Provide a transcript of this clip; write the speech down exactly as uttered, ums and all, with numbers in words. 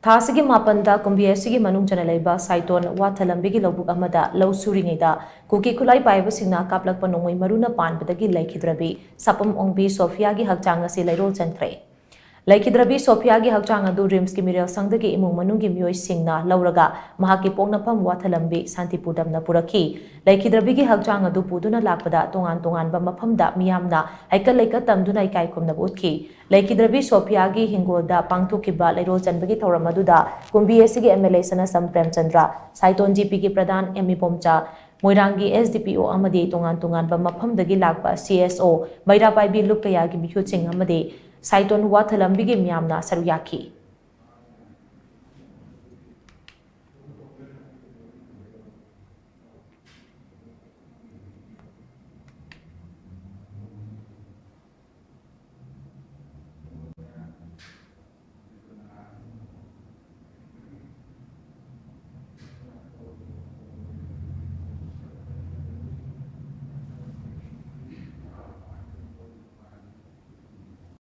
ꯊꯥ ꯑꯁꯤꯒꯤ ꯃꯥꯄꯟꯗ ꯀꯨꯝꯕꯤ ꯑꯁꯤꯒꯤ ꯃꯅꯨꯡ ꯆꯟꯅ ꯂꯩꯕ ꯁꯥꯏꯇꯣꯟ ꯋꯥꯊꯂꯝꯕꯤꯒꯤ ꯂꯧꯕꯨꯛ ꯑꯃꯗ ꯂꯧ ꯁꯨꯔꯤꯉꯩꯗ ꯀꯨꯀꯤ ꯈꯨꯠꯂꯥꯏ ꯄꯥꯏꯕꯁꯤꯡꯅ ꯀꯥꯞꯂꯛꯄ ꯅꯣꯡꯃꯩ ꯃꯔꯨꯅ ꯄꯥꯟꯕꯗꯒꯤ ꯂꯩꯈꯤꯗ꯭ꯔꯕꯤ ꯁꯥꯄꯝ ꯑꯣꯡꯕꯤ ꯁꯣꯐꯤꯌꯥꯒꯤ ꯍꯛꯆꯥꯡ ꯑꯁꯤ ꯂꯩꯔꯣꯜ ꯆꯟꯈ꯭ꯔꯦ꯫ ꯂꯩꯈꯤꯗ꯭ꯔꯕꯤ ꯁꯣꯐꯤꯌꯥꯒꯤ ꯍꯛꯆꯥꯡ ꯑꯗꯨ ꯔꯤꯝꯁꯀꯤ ꯃꯤꯔꯦꯜ ꯁꯪꯗꯒꯤ ꯏꯃꯨꯡ ꯃꯅꯨꯡꯒꯤ ꯃꯤꯑꯣꯏꯁꯤꯡꯅ ꯂꯧꯔꯒ ꯃꯍꯥꯛꯀꯤ ꯄꯣꯛꯅꯐꯝ ꯋꯥꯊꯂꯝꯕꯤ ꯁꯥꯟꯇꯤꯄꯨꯔꯗꯝꯅ ꯄꯨꯔꯛꯈꯤ꯫ ꯂꯩꯈꯤꯗ꯭ꯔꯕꯤꯒꯤ ꯍꯛꯆꯥꯡ ꯑꯗꯨ ꯄꯨꯗꯨꯅ ꯂꯥꯛꯄꯗ ꯇꯣꯉꯥꯟ ꯇꯣꯉꯥꯟꯕ ꯃꯐꯝꯗ ꯃꯤꯌꯥꯝꯅ ꯍꯩꯀꯠ ꯂꯩꯀꯠ ꯇꯝꯗꯨꯅ ꯏꯀꯥꯏ ꯈꯨꯝꯅꯕ ꯎꯠꯈꯤ꯫ ꯂꯩꯈꯤꯗ꯭ꯔꯕꯤ ꯁꯣꯐꯤꯌꯥꯒꯤ ꯍꯤꯡꯒꯣꯜꯗ ꯄꯥꯡꯊꯣꯛꯈꯤꯕ ꯂꯩꯔꯣꯜ ꯆꯟꯕꯒꯤ ꯊꯧꯔꯝ ꯑꯗꯨꯗ ꯀꯨꯝꯕꯤ ꯑꯁꯤꯒꯤ M L A ꯁꯅꯥꯁꯝ Premchandra, ꯁꯥꯏꯇꯣꯟ G ꯄꯤꯒꯤ ꯄ꯭ꯔꯙꯥꯟ ꯑꯦꯝ ꯏꯕꯣꯝꯆꯥ, ꯃꯣꯏꯔꯥꯡꯒꯤ ꯑꯦꯁ ꯗꯤ ꯄꯤ ꯑꯣ ꯑꯃꯗꯤ ꯇꯣꯉꯥꯟ ꯇꯣꯉꯥꯟꯕ ꯃꯐꯝꯗꯒꯤ ꯂꯥꯛꯄ ꯁꯤ ꯑꯦꯁ ꯑꯣ, ꯃꯩꯔꯥ ꯄꯥꯏꯕꯤ ꯂꯨꯞ ꯀꯌꯥꯒꯤ ꯃꯤꯍꯨꯠꯁꯤꯡ ꯑꯃꯗꯤ ꯁꯥꯏꯇꯣꯟ ꯋꯥꯊꯂꯝꯕꯤꯒꯤ ꯃꯤꯌꯥꯝꯅ ꯁꯔꯨꯛ ꯌꯥꯈꯤ꯫